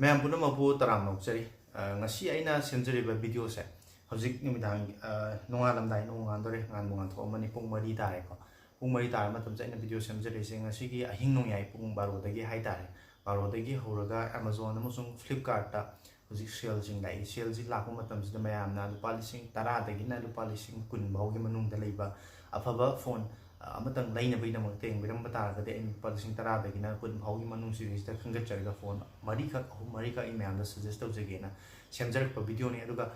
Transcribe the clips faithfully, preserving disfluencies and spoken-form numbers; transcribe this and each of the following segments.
ꯃꯌꯥꯝ ꯄꯨꯝꯅꯃꯛꯄꯨ ꯇꯔꯥꯝꯅ ꯑꯣꯛꯆꯔꯤ꯫ ꯑ, ꯉꯁꯤ ꯑꯩꯅ ꯁꯦꯝꯖꯔꯤꯕ ꯚꯤꯗꯤꯑꯣꯁꯦ ꯍꯧꯖꯤꯛ ꯅꯨꯃꯤꯗꯥꯡ, ꯑ, ꯅꯣꯡꯉꯥꯜꯂꯝꯗꯥꯏ, ꯅꯣꯡ ꯉꯥꯟꯗꯣꯔꯦ, ꯉꯥꯟꯕꯨ ꯉꯥꯟꯊꯣꯛꯑꯝꯃꯅꯤ, ꯄꯨꯡ ꯃꯔꯤ ꯇꯥꯔꯦꯀꯣ꯫ ꯄꯨꯡ ꯃꯔꯤ ꯇꯥꯔ ꯃꯇꯝꯁꯦ ꯑꯩꯅ ꯚꯤꯗꯤꯑꯣ ꯁꯦꯝꯖꯔꯤꯁꯦ ꯉꯁꯤꯒꯤ ꯑꯍꯤꯡ ꯅꯣꯡꯌꯥꯏ ꯄꯨꯡ ꯕꯥꯔꯣꯗꯒꯤ ꯍꯥꯏꯇꯥꯔꯦ, ꯕꯥꯔꯣꯗꯒꯤ ꯍꯧꯔꯒ Amazon ꯑꯃꯁꯨꯡ Flipkartꯇ ꯍꯧꯖꯤꯛ ꯁꯦꯜꯁꯤꯡ ꯂꯥꯛꯏ꯫ ꯁꯦꯜꯁꯤ ꯂꯥꯛꯄ ꯃꯇꯝꯁꯤꯗ ꯃꯌꯥꯝꯅ ꯂꯨꯄꯥ ꯂꯤꯁꯤꯡ ꯇꯔꯥꯗꯒꯤꯅ ꯂꯨꯄꯥ ꯂꯤꯁꯤꯡ ꯀꯨꯟ ꯐꯥꯎꯒꯤ ꯃꯅꯨꯡꯗ ꯂꯩꯕ ꯑꯐꯕ ꯐꯣꯟ, ꯑ, ꯑꯃꯇꯪ ꯂꯩꯅꯕꯒꯤꯗꯃꯛꯇ ꯌꯦꯡꯕꯤꯔꯝꯕ ꯇꯥꯔꯒꯗꯤ, ꯑꯩꯅ ꯂꯨꯄꯥ ꯂꯤꯁꯤꯡ ꯇꯔꯥꯗꯒꯤꯅ ꯀꯨꯟ ꯐꯥꯎꯒꯤ ꯃꯅꯨꯡꯁꯤꯗꯩꯁꯤꯗ ꯈꯟꯒꯠꯆꯔꯒ ꯐꯣꯟ ꯃꯔꯤꯈꯛ, ꯑꯍꯨꯝ ꯃꯔꯤꯈꯛ ꯑꯩ ꯃꯌꯥꯝꯗ suggest ꯇꯧꯖꯒꯦꯅ ꯁꯦꯝꯖꯔꯛꯄ ꯚꯤꯗꯤꯑꯣꯅꯤ꯫ ꯑꯗꯨꯒ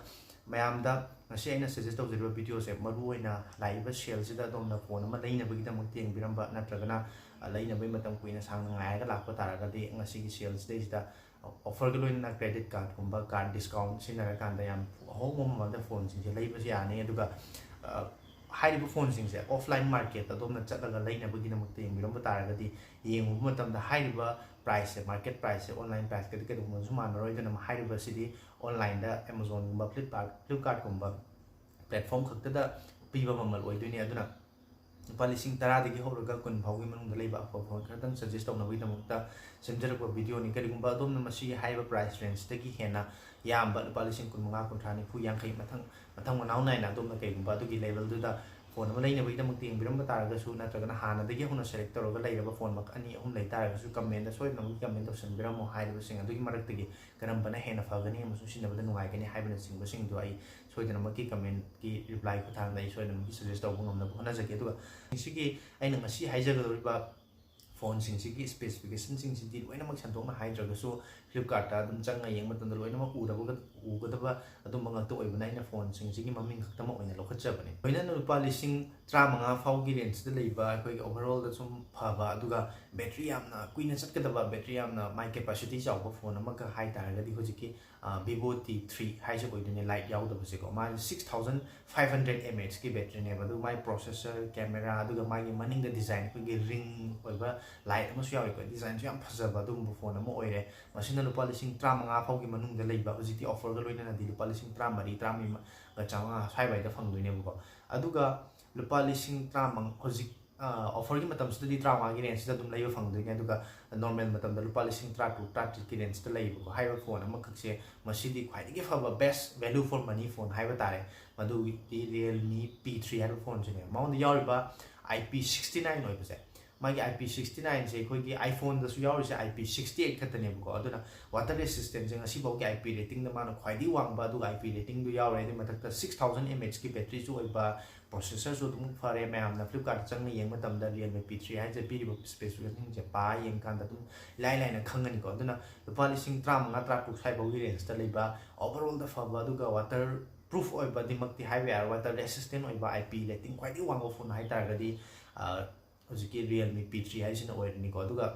ꯃꯌꯥꯝꯗ ꯉꯁꯤ ꯑꯩꯅ suggest ꯇꯧꯖꯔꯤꯕ ꯚꯤꯗꯤꯑꯣꯁꯦ ꯃꯔꯨꯑꯣꯏꯅ ꯂꯥꯛꯏꯕ ꯁꯦꯜꯁꯤꯗ ꯑꯗꯣꯝꯅ ꯐꯣꯟ ꯑꯃ ꯂꯩꯅꯕꯒꯤꯗꯃꯛꯇ ꯌꯦꯡꯕꯤꯔꯝꯕ ꯅꯠꯇ꯭ꯔꯒꯅ, ꯑ, ꯂꯩꯅꯕꯒꯤ ꯃꯇꯝ ꯀꯨꯏꯅ ꯁꯥꯡꯅ ꯉꯥꯏꯔꯒ ꯂꯥꯛꯄ ꯇꯥꯔꯒꯗꯤ ꯉꯁꯤꯒꯤ ꯁꯦꯜꯁꯤꯗꯩꯁꯤꯗ offerꯒ ꯂꯣꯏꯅꯅ credit cardꯀꯨꯝꯕ card discount ꯁꯤꯖꯤꯟꯅꯔꯀꯥꯟꯗ ꯌꯥꯝ ꯑꯍꯣꯡꯕ ꯃꯃꯜꯗ ꯐꯣꯟꯁꯤꯡꯁꯦ ꯂꯩꯕꯁꯨ ꯌꯥꯅꯤ꯫ ꯑꯗꯨꯒ, ꯑ, ꯍꯥꯏꯔꯤꯕ ꯐꯣꯟꯁꯤꯡꯁꯦ offline marketꯇ ꯑꯗꯣꯝꯅ ꯆꯠꯂꯒ ꯂꯩꯅꯕꯒꯤꯗꯃꯛꯇ ꯌꯦꯡꯕꯤꯔꯝꯕ ꯇꯥꯔꯒꯗꯤ, ꯌꯦꯡꯉꯨꯕ ꯃꯇꯝꯗ ꯍꯥꯏꯔꯤꯕ priceꯁꯦ, market priceꯁꯦ, online priceꯀꯗꯤ ꯀꯩꯗꯧꯕꯁꯨ ꯃꯥꯟꯅꯔꯣꯏ꯫ ꯑꯗꯨꯅ ꯍꯥꯏꯔꯤꯕꯁꯤꯗꯤ onlineꯗ Amazonꯒꯨꯝꯕ, Flipkart, Flipkartꯀꯨꯝꯕ platform ꯈꯛꯇꯗ ꯄꯤꯕ ꯃꯃꯜ ꯑꯣꯏꯗꯣꯏꯅꯤ꯫ ꯑꯗꯨꯅ ꯂꯨꯄꯥ ꯂꯤꯁꯤꯡ ꯇꯔꯥꯗꯒꯤ ꯍꯧꯔꯒ ꯀꯨꯟ ꯐꯥꯎꯒꯤ ꯃꯅꯨꯡꯗ ꯂꯩꯕ ꯑꯐꯕ ꯐꯣꯟ ꯈꯔꯇꯪ suggest ꯇꯧꯅꯕꯒꯤꯗꯃꯛꯇ ꯁꯦꯝꯖꯔꯛꯄ ꯚꯤꯗꯤꯑꯣꯅꯤ꯫ ꯀꯔꯤꯒꯨꯝꯕ ꯑꯗꯣꯝꯅ ꯃꯁꯤ ꯍꯥꯏꯔꯤꯕ price rangeꯇꯒꯤ ꯍꯦꯟꯅ ꯌꯥꯝꯕ, ꯂꯨꯄꯥ ꯂꯤꯁꯤꯡ ꯀꯨꯟꯃꯉꯥ, ꯀꯨꯟꯊ꯭ꯔꯥ, ꯅꯤꯐꯨ, ꯌꯥꯡꯈꯩ, ꯃꯊꯪ, ꯃꯊꯪ ꯃꯅꯥꯎ ꯅꯥꯏꯅ ꯑꯗꯣꯝꯅ ꯀꯩꯒꯨꯝꯕ ꯑꯗꯨꯒꯤ levelꯗꯨꯗ ꯐꯣꯟ ꯑꯃ ꯂꯩꯅꯕꯒꯤꯗꯃꯛꯇ ꯌꯦꯡꯕꯤꯔꯝꯕ ꯇꯥꯔꯒꯁꯨ, ꯅꯠꯇ꯭ꯔꯒꯅ ꯍꯥꯟꯅꯗꯒꯤ ꯍꯧꯅ select ꯇꯧꯔꯒ ꯂꯩꯔꯕ ꯐꯣꯟ ꯃꯈꯜ ꯑꯅꯤ ꯑꯍꯨꯝ ꯂꯩ ꯇꯥꯔꯒꯁꯨ, commentꯗ ꯁꯣꯏꯗꯅꯃꯛꯀꯤ comment ꯇꯧꯁꯟꯕꯤꯔꯝꯃꯣ꯫ ꯍꯥꯏꯔꯤꯕꯁꯤꯡ ꯑꯗꯨꯒꯤ ꯃꯔꯛꯇꯒꯤ ꯀꯔꯝꯕꯅ ꯍꯦꯟꯅ ꯐꯒꯅꯤ ꯑꯃꯁꯨꯡ ꯁꯤꯖꯤꯟꯅꯕꯗ ꯅꯨꯡꯉꯥꯏꯒꯅꯤ ꯍꯥꯏꯕꯅꯆꯤꯡꯕꯁꯤꯡꯗꯣ ꯑꯩ ꯁꯣꯏꯗꯅꯃꯛꯀꯤ commentꯀꯤ reply ꯈꯨꯠꯊꯥꯡꯗ ꯑꯩ ꯁꯣꯏꯗꯅꯃꯛꯀꯤ suggest ꯇꯧꯕ ꯉꯝꯅꯕ ꯍꯣꯠꯅꯖꯒꯦ꯫ ꯑꯗꯨꯒ ꯁꯤꯒꯤ ꯑꯩꯅ ꯉꯁꯤ ꯍꯥꯏꯖꯒꯗꯧꯔꯤꯕ ꯐꯣꯟꯁꯤꯡꯁꯤꯒꯤ specificationꯁꯤꯡꯁꯤꯗꯤ ꯂꯣꯏꯅꯃꯛ ꯁꯟꯗꯣꯛꯅ ꯍꯥꯏꯗ꯭ꯔꯒꯁꯨ, Flipkartꯇ ꯑꯗꯨꯝ ꯆꯪꯉ ꯌꯦꯡꯕ ꯃꯇꯝꯗ ꯂꯣꯏꯅꯃꯛ ꯎꯔꯕꯒ-, ꯎꯒꯗꯕ ꯑꯗꯨꯝꯕ ꯉꯥꯛꯇ ꯑꯣꯏꯕꯅ, ꯑꯩꯅ ꯐꯣꯟꯁꯤꯡꯁꯤꯒꯤ ꯃꯃꯤꯡ ꯈꯛꯇꯃꯛ ꯑꯣꯏꯅ ꯂꯧꯈꯠꯆꯕꯅꯤ꯫ ꯂꯣꯏꯅꯅ ꯂꯨꯄꯥ ꯂꯤꯁꯤꯡ ꯇꯔꯥꯃꯉꯥ ꯐꯥꯎꯒꯤ rangeꯇ ꯂꯩꯕ, ꯑꯩꯈꯣꯏꯒꯤ overallꯗ ꯁꯨꯝ ꯐꯕ, ꯑꯗꯨꯒ battery ꯌꯥꯝꯅ ꯀꯨꯏꯅ ꯆꯠꯀꯗꯕ, battery ꯌꯥꯝꯅ ꯃꯥꯏ capacity ꯆꯥꯎꯕ ꯐꯣꯟ ꯑꯃꯒ ꯍꯥꯏ ꯇꯥꯔꯒꯗꯤ ꯍꯧꯖꯤꯛꯀꯤ, ꯑ, Vivo T three ꯍꯥꯏꯁꯦ ꯑꯣꯏꯗꯣꯏꯅꯦ, light ꯌꯥꯎꯗꯕꯁꯦꯀꯣ꯫ ꯃꯥꯁꯦ six thousand five hundred mAhꯀꯤ batteryꯅꯦꯕ꯫ ꯑꯗꯨꯒ ꯃꯥꯒꯤ processor, camera, ꯑꯗꯨꯒ ꯃꯥꯒꯤ ꯃꯅꯤꯡꯗ design ꯑꯩꯈꯣꯏꯒꯤ ring ꯑꯣꯏꯕ light ꯑꯃꯁꯨ ꯌꯥꯎꯋꯦꯀꯣ꯫ Designꯁꯨ ꯌꯥꯝ ꯐꯖꯕ ꯑꯗꯨꯒꯨꯝꯕ ꯐꯣꯟ ꯑꯃ ꯑꯣꯏꯔꯦ꯫ ꯃꯁꯤꯅ ꯂꯨꯄꯥ ꯂꯤꯁꯤꯡ ꯇꯔꯥꯃꯉꯥ ꯐꯥꯎꯒꯤ ꯃꯅꯨꯡꯗ ꯂꯩꯕ, ꯍꯧꯖꯤꯛꯇꯤ offerꯒ ꯂꯣꯏꯅꯅꯗꯤ ꯂꯨꯄꯥ ꯂꯤꯁꯤꯡ ꯇꯔꯥꯃꯔꯤ, ꯇꯔꯥꯃꯔꯤꯒ ꯆꯥꯝꯃꯉꯥ ꯁ꯭ꯋꯥꯏꯋꯥꯏꯗ ꯐꯪꯗꯣꯏꯅꯦꯕꯀꯣ꯫ ꯑꯗꯨꯒ ꯂꯨꯄꯥ ꯂꯤꯁꯤꯡ ꯇꯔꯥꯃꯉꯥ, ꯍꯧꯖꯤꯛ ꯑꯣꯐꯔꯒꯤ ꯃꯇꯝꯁꯤꯗꯗꯤ ꯇꯔꯥꯃꯉꯥꯒꯤ ꯔꯦꯟꯖꯁꯤꯗ ꯑꯗꯨꯝ ꯂꯩꯕ ꯐꯪꯗꯣꯏꯅꯦ꯫ ꯑꯗꯨꯒ ꯅꯣꯔꯃꯦꯜ ꯃꯇꯝꯗ ꯂꯨꯄꯥ ꯂꯤꯁꯤꯡ ꯇꯔꯥ ꯇꯔꯨꯛ ꯇꯔꯥ ꯇꯔꯦꯠꯀꯤ ꯔꯦꯟꯖꯇ ꯂꯩꯌꯦꯕꯀꯣ꯫ ꯍꯥꯏꯔꯤꯕ ꯐꯣꯟ ꯑꯃꯈꯛꯁꯦ ꯃꯁꯤꯗꯤ ꯈ꯭ꯋꯥꯏꯗꯒꯤ ꯐꯕ best value for money phone ꯍꯥꯏꯕ ꯇꯥꯔꯦ꯫ ꯃꯗꯨꯒꯤꯗꯤ Realme P three ꯍꯥꯏꯕ ꯐꯣꯟꯁꯤꯅꯦ꯫ ꯃꯉꯣꯟꯗ ꯌꯥꯎꯔꯤꯕ I P sixty nine ꯑꯣꯏꯕꯁꯦ, ꯃꯥꯒꯤ I P sixty nine ꯁꯦ ꯑꯩꯈꯣꯏꯒꯤ iPhone ꯗꯁꯨ ꯌꯥꯎꯔꯤꯁꯦ I P sixty eight ꯈꯛꯇꯅꯦꯕꯀꯣ꯫ ꯑꯗꯨꯅ water resistance say ꯉꯁꯤꯐꯥꯎꯒꯤ I P rating ꯗ ꯃꯥꯅ ꯈ꯭ꯋꯥꯏꯗꯒꯤ ꯋꯥꯡꯕ, ꯑꯗꯨꯒ I P rating ꯗꯨ ꯌꯥꯎꯔꯦ꯫ ꯑꯗꯨꯒꯤ ꯃꯊꯛꯇ six thousand mAh ꯀꯤ battery ꯁꯨ ꯑꯣꯏꯕ, processor ꯁꯨ ꯑꯗꯨꯝ ꯐꯔꯦ꯫ ꯃꯌꯥꯝꯅ Flipkart ꯇ ꯆꯪꯅ ꯌꯦꯡꯕ ꯃꯇꯝꯗ Realme P three ꯍꯥꯏꯁꯦ ꯄꯤꯔꯤꯕ specification ꯁꯤꯡꯁꯦ ꯄꯥ ꯌꯦꯡꯀꯥꯟꯗ ꯑꯗꯨꯝ ꯏꯂꯥꯏ ꯂꯥꯏꯅ ꯈꯪꯒꯅꯤꯀꯣ꯫ ꯑꯗꯨꯅ ꯂꯨꯄꯥ ꯂꯤꯁꯤꯡ ꯇꯔꯥꯃꯉꯥ ꯇꯔꯥ ꯇꯔꯨꯛ ꯁ꯭ꯋꯥꯏꯐꯥꯎꯒꯤ ꯔꯦꯟꯖꯇ ꯂꯩꯕ, overall ꯗ ꯐꯕ, ꯑꯗꯨꯒ water proof ꯑꯣꯏꯕꯗꯤꯃꯛꯇꯤ ꯍꯥꯏꯕ ꯌꯥꯔꯣꯏ, water resistant ꯑꯣꯏꯕ, I P rating ꯈ꯭ꯋꯥꯏꯗꯒꯤ ꯋꯥꯡꯕ ꯐꯣꯟ ꯍꯥꯏꯇꯥꯔꯒꯗꯤ, ꯑ, ꯍꯧꯖꯤꯛꯀꯤ Realme P three ꯍꯥꯏꯁꯤꯅ ꯑꯣꯏꯔꯅꯤꯀꯣ꯫ ꯑꯗꯨꯒ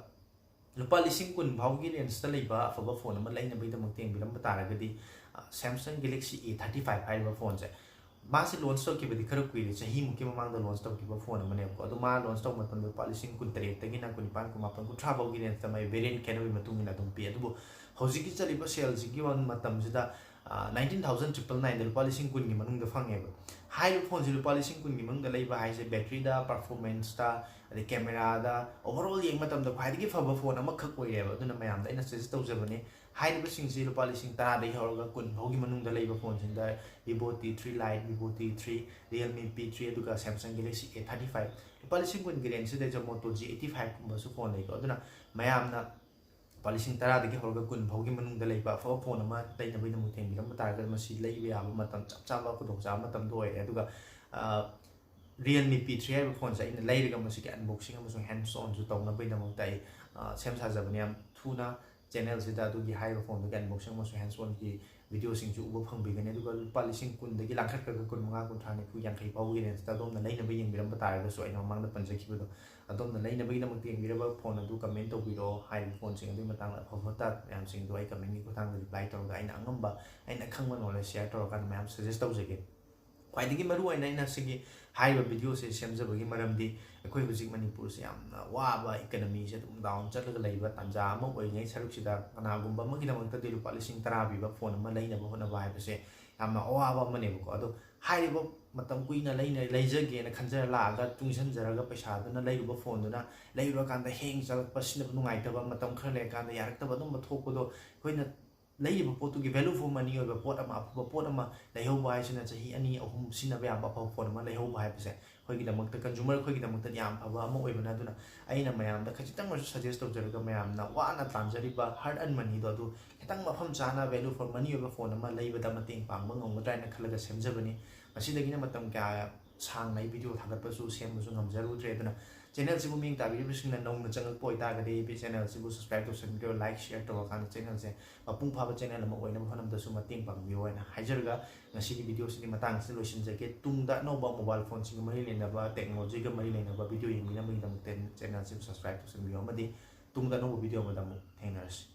ꯂꯨꯄꯥ ꯂꯤꯁꯤꯡ ꯀꯨꯟ ꯐꯥꯎꯒꯤ ꯔꯦꯟꯖꯇ ꯂꯩꯕ ꯑꯐꯕ ꯐꯣꯟ ꯑꯃ ꯂꯩꯅꯕꯒꯤꯗꯃꯛꯇ ꯌꯦꯡꯕꯤꯔꯝꯕ ꯇꯥꯔꯒꯗꯤ, ꯑ, Samsung Galaxy A thirty five ꯍꯥꯏꯔꯤꯕ ꯐꯣꯟꯁꯦ, ꯃꯥꯁꯦ launch ꯇꯧꯈꯤꯕꯗꯤ ꯈꯔ ꯀꯨꯏꯔꯦ, ꯆꯍꯤꯃꯨꯛꯀꯤ ꯃꯃꯥꯡꯗ launch ꯇꯧꯈꯤꯕ ꯐꯣꯟ ꯑꯃꯅꯦꯕꯀꯣ꯫ ꯑꯗꯣ ꯃꯥ launch ꯇꯧꯕ ꯃꯇꯝꯗ ꯂꯨꯄꯥ ꯂꯤꯁꯤꯡ ꯀꯨꯟꯇꯔꯦꯠꯇꯒꯤꯅ ꯀꯨꯟꯅꯤꯄꯥꯟ, ꯀꯨꯟꯃꯥꯄꯟ, ꯀꯨꯟꯊ꯭ꯔꯥ ꯐꯥꯎꯒꯤ ꯔꯦꯟꯖꯇ ꯃꯥꯒꯤ variant ꯈꯦꯠꯅꯕꯒꯤ ꯃꯇꯨꯡ ꯏꯟꯅ ꯑꯗꯨꯝ ꯄꯤ꯫ ꯑꯗꯨꯕꯨ ꯍꯧꯖꯤꯛꯀꯤ ꯆꯠꯂꯤꯕ ꯁꯦꯜꯁꯤꯒꯤ ꯃꯇꯝꯁꯤꯗ, ꯑ, nineteen thousand triple nineꯗ ꯂꯨꯄꯥ ꯂꯤꯁꯤꯡ ꯀꯨꯟꯒꯤ ꯃꯅꯨꯡꯗ ꯐꯪꯉꯦꯕ꯫ ꯍꯥꯏꯔꯤꯕ ꯐꯣꯟꯁꯤ ꯂꯨꯄꯥ ꯂꯤꯁꯤꯡ ꯀꯨꯟꯒꯤ ꯃꯅꯨꯡꯗ ꯂꯩꯕ ꯍꯥꯏꯁꯦ batteryꯗ, performanceꯇ, ꯑꯗꯩ cameraꯗ, overall ꯌꯦꯡꯕ ꯃꯇꯝꯗ ꯈ꯭ꯋꯥꯏꯗꯒꯤ ꯐꯕ ꯐꯣꯟ ꯑꯃꯈꯛ ꯑꯣꯏꯔꯦꯕ꯫ ꯑꯗꯨꯅ ꯃꯌꯥꯝꯗ ꯑꯩꯅ suggest ꯇꯧꯖꯕꯅꯤ, ꯍꯥꯏꯔꯤꯕꯁꯤꯡꯁꯤ ꯂꯨꯄꯥ ꯂꯤꯁꯤꯡ ꯇꯔꯥꯗꯒꯤ ꯍꯧꯔꯒ ꯀꯨꯟ ꯐꯥꯎꯒꯤ ꯃꯅꯨꯡꯗ ꯂꯩꯕ ꯐꯣꯟꯁꯤꯡꯗ Vivo T three Lite, Vivo T three, Realme P three, ꯑꯗꯨꯒ Samsung Galaxy A thirty five, ꯂꯨꯄꯥ ꯂꯤꯁꯤꯡ ꯀꯨꯟꯒꯤ ꯔꯦꯟꯖꯁꯤꯗꯩꯁꯨ Moto G eighty five ꯀꯨꯝꯕꯁꯨ ꯐꯣꯟ ꯂꯩꯀꯣ꯫ ꯑꯗꯨꯅ ꯃꯌꯥꯝꯅ ꯂꯨꯄꯥ ꯂꯤꯁꯤꯡ ꯇꯔꯥꯗꯒꯤ ꯍꯧꯔꯒ ꯀꯨꯟ ꯐꯥꯎꯒꯤ ꯃꯅꯨꯡꯗ ꯂꯩꯕ ꯑꯐꯕ ꯐꯣꯟ ꯑꯃ ꯂꯩꯅꯕꯒꯤꯗꯃꯛ ꯊꯦꯡꯕꯤꯔꯝꯕ ꯇꯥꯔꯒꯗꯤ ꯃꯁꯤ ꯂꯩꯕ ꯌꯥꯕ ꯃꯇꯝ ꯆꯞ ꯆꯥꯕ ꯈꯨꯗꯣꯡꯆꯥꯕ ꯃꯇꯝꯗꯣ ꯑꯣꯏꯔꯦ꯫ ꯑꯗꯨꯒ, ꯑ, Realme P three ꯍꯥꯏꯔꯤꯕ ꯐꯣꯟꯁꯦ ꯑꯩꯅ ꯂꯩꯔꯒ ꯃꯁꯤꯒꯤ unboxing ꯑꯃꯁꯨꯡ hands onꯁꯨ ꯇꯧꯅꯕꯒꯤꯗꯃꯛꯇ ꯑꯩ, ꯑ, ꯁꯦꯝ ꯁꯥꯖꯕꯅꯤ꯫ ꯌꯥꯝ ꯊꯨꯅ channelꯁꯤꯗ ꯑꯗꯨꯒꯤ ꯍꯥꯏꯔꯤꯕ ꯐꯣꯟꯗꯨꯒꯤ unboxing ꯑꯃꯁꯨꯡ hands onꯒꯤ videoꯁꯤꯡꯁꯨ ꯎꯕ ꯐꯪꯕꯤꯒꯅꯤ꯫ ꯑꯗꯨꯒ ꯂꯨꯄꯥ ꯂꯤꯁꯤꯡ ꯀꯨꯟꯗꯒꯤ ꯂꯥꯡꯈꯠꯈ꯭ꯔꯒ ꯀꯨꯟꯃꯉꯥ, ꯀꯨꯟꯊ꯭ꯔꯥ, ꯅꯤꯐꯨ, ꯌꯥꯡꯈꯩ ꯐꯥꯎꯕꯒꯤ ꯔꯦꯟꯖꯇ ꯑꯗꯣꯝꯅ ꯂꯩꯅꯕ ꯌꯦꯡꯕꯤꯔꯝꯕ ꯇꯥꯔꯒꯁꯨ ꯑꯩꯅ ꯃꯃꯥꯡꯗ ꯄꯟꯖꯈꯤꯕꯗꯣ, ꯑꯗꯣꯝꯅ ꯂꯩꯅꯕꯒꯤꯗꯃꯛꯇ ꯌꯦꯡꯕꯤꯔꯕ ꯐꯣꯟ ꯑꯗꯨ comment ꯇꯧꯕꯤꯔꯛꯑꯣ꯫ ꯍꯥꯏꯔꯤꯕ ꯐꯣꯟꯁꯤꯡ ꯑꯗꯨꯒꯤ ꯃꯇꯥꯡꯗ ꯑꯐ ꯐꯠꯇ ꯃꯌꯥꯝꯁꯤꯡꯗꯣ ꯑꯩ commentꯀꯤ ꯈꯨꯠꯊꯥꯡꯗ reply ꯇꯧꯔꯒ ꯑꯩꯅ ꯑꯉꯝꯕ, ꯑꯩꯅ ꯈꯪꯕ knowledge share ꯇꯧꯔꯀꯥꯟꯗ ꯃꯌꯥꯝ suggest ꯇꯧꯖꯒꯦ꯫ ꯈ꯭ꯋꯥꯏꯗꯒꯤ ꯃꯔꯨꯑꯣꯏꯅ ꯑꯩꯅ ꯁꯤꯒꯤ ꯍꯥꯏꯔꯤꯕ videoꯁꯦ ꯁꯦꯝꯖꯕꯒꯤ ꯃꯔꯝꯗꯤ ꯑꯩꯈꯣꯏ ꯍꯧꯖꯤꯛ ꯃꯅꯤꯄꯨꯔꯁꯦ ꯌꯥꯝꯅ ꯋꯥꯕ, economyꯁꯦ ꯑꯗꯨꯝ down ꯆꯠꯂꯒ ꯂꯩꯕ ꯇꯥꯟꯖꯥ ꯑꯃ ꯑꯣꯏꯔꯤꯉꯩ ꯁꯔꯨꯛꯁꯤꯗ ꯀꯅꯥꯒꯨꯝꯕ ꯑꯃꯒꯤꯗꯃꯛꯇꯗꯤ ꯂꯨꯄꯥ ꯂꯤꯁꯤꯡ ꯇꯔꯥ ꯄꯤꯕ ꯐꯣꯟ ꯑꯃ ꯂꯩꯅꯕ ꯍꯣꯠꯅꯕ ꯍꯥꯏꯕꯁꯦ ꯌꯥꯝꯅ ꯑꯋꯥꯕ ꯑꯃꯅꯦꯕꯀꯣ꯫ ꯑꯗꯣ ꯍꯥꯏꯔꯤꯕ ꯃꯇꯝ ꯀꯨꯏꯅ ꯂꯩꯅ ꯂꯩꯖꯒꯦꯅ ꯈꯟꯖꯔ ꯂꯥꯛꯑꯒ ꯇꯨꯡꯁꯤꯟꯖꯔꯒ ꯄꯩꯁꯥꯗꯨꯅ ꯂꯩꯔꯨꯕ ꯐꯣꯟꯗꯨꯅ ꯂꯩꯔꯨꯔꯀꯥꯟꯗ ꯍꯦꯡ ꯆꯠꯂꯛꯄ, ꯁꯤꯖꯤꯟꯅꯕ ꯅꯨꯡꯉꯥꯏꯇꯕ, ꯃꯇꯝ ꯈꯔ ꯂꯩꯔꯀꯥꯟꯗ ꯌꯥꯔꯛꯇꯕ, ꯑꯗꯨꯝꯕ ꯊꯣꯛꯄꯗꯣ ꯑꯩꯈꯣꯏꯅ ꯂꯩꯔꯤꯕ ꯄꯣꯠꯇꯨꯒꯤ value for money ꯑꯣꯏꯕ ꯄꯣꯠ ꯑꯃ, ꯑꯐꯕ ꯄꯣꯠ ꯑꯃ ꯂꯩꯍꯧꯕ ꯍꯥꯏꯁꯤꯅ, ꯆꯍꯤ ꯑꯅꯤ ꯑꯍꯨꯝ ꯁꯤꯖꯤꯟꯅꯕ ꯌꯥꯕ ꯑꯐꯕ ꯐꯣꯟ ꯑꯃ ꯂꯩꯍꯧꯕ ꯍꯥꯏꯕꯁꯦ ꯑꯩꯈꯣꯏꯒꯤꯗꯃꯛꯇ, consumer ꯑꯩꯈꯣꯏꯒꯤꯗꯃꯛꯇꯗꯤ ꯌꯥꯝ ꯐꯕ ꯑꯃ ꯑꯣꯏꯕꯅ, ꯑꯗꯨꯅ ꯑꯩꯅ ꯃꯌꯥꯝꯗ ꯈꯖꯤꯛꯇꯪ ꯑꯣꯏꯔꯁꯨ suggest ꯇꯧꯖꯔꯒ, ꯃꯌꯥꯝꯅ ꯋꯥꯅ ꯇꯥꯟꯖꯔꯤꯕ hard earn moneyꯗꯣ ꯑꯗꯨ ꯈꯤꯇꯪ ꯃꯐꯝ ꯆꯥꯅ value for money ꯑꯣꯏꯕ ꯐꯣꯟ ꯑꯃ ꯂꯩꯕꯗ ꯃꯇꯦꯡ ꯄꯥꯡꯕ ꯉꯝꯒꯗ꯭ꯔꯥ ꯍꯥꯏꯅ ꯈꯜꯂꯒ ꯁꯦꯝꯖꯕꯅꯤ꯫ ꯃꯁꯤꯗꯒꯤꯅ ꯃꯇꯝ ꯀꯌꯥ ꯁꯥꯡꯅ ꯑꯩ video ꯊꯥꯒꯠꯄꯁꯨ, ꯁꯦꯝꯕꯁꯨ ꯉꯝꯖꯔꯨꯗ꯭ꯔꯦ꯫ ꯑꯗꯨꯅ channelꯁꯤꯕꯨ ꯃꯤꯠꯌꯦꯡ ꯇꯥꯕꯤꯔꯤꯕꯁꯤꯡꯅ ꯅꯧꯅ ꯆꯪꯉꯛꯄ ꯑꯣꯏꯇꯥꯔꯒꯗꯤ, channelꯁꯤꯕꯨ subscribe ꯇꯧꯁꯟꯕꯤꯔꯣ, like, share ꯇꯧꯔꯀꯥꯟꯗ channelꯁꯦ ꯃꯄꯨꯡ ꯐꯥꯕ channel ꯑꯃ ꯑꯣꯏꯅꯕ ꯍꯣꯠꯅꯕꯗꯁꯨ ꯃꯇꯦꯡ ꯄꯥꯡꯕꯤꯌꯨ ꯍꯥꯏꯅ ꯍꯥꯏꯖꯔꯒ, ꯉꯁꯤꯒꯤ videoꯁꯤꯗꯤ ꯃꯇꯥꯡꯁꯤꯗ ꯂꯣꯏꯁꯤꯟꯖꯒꯦ꯫ ꯇꯨꯡꯗ ꯑꯅꯧꯕ mobile phoneꯁꯤꯡꯒ ꯃꯔꯤ ꯂꯩꯅꯕ, technologyꯒ ꯃꯔꯤ ꯂꯩꯅꯕ video ꯌꯦꯡꯕꯤꯅꯕꯒꯤꯗꯃꯛꯇ channelꯁꯤꯕꯨ subscribe ꯇꯧꯁꯟꯕꯤꯌꯨ, ꯑꯃꯗꯤ ꯇꯨꯡꯗ ꯑꯅꯧꯕ video ꯑꯃꯗ ꯑꯃꯨꯛ ꯊꯦꯡꯅꯔꯁꯤ꯫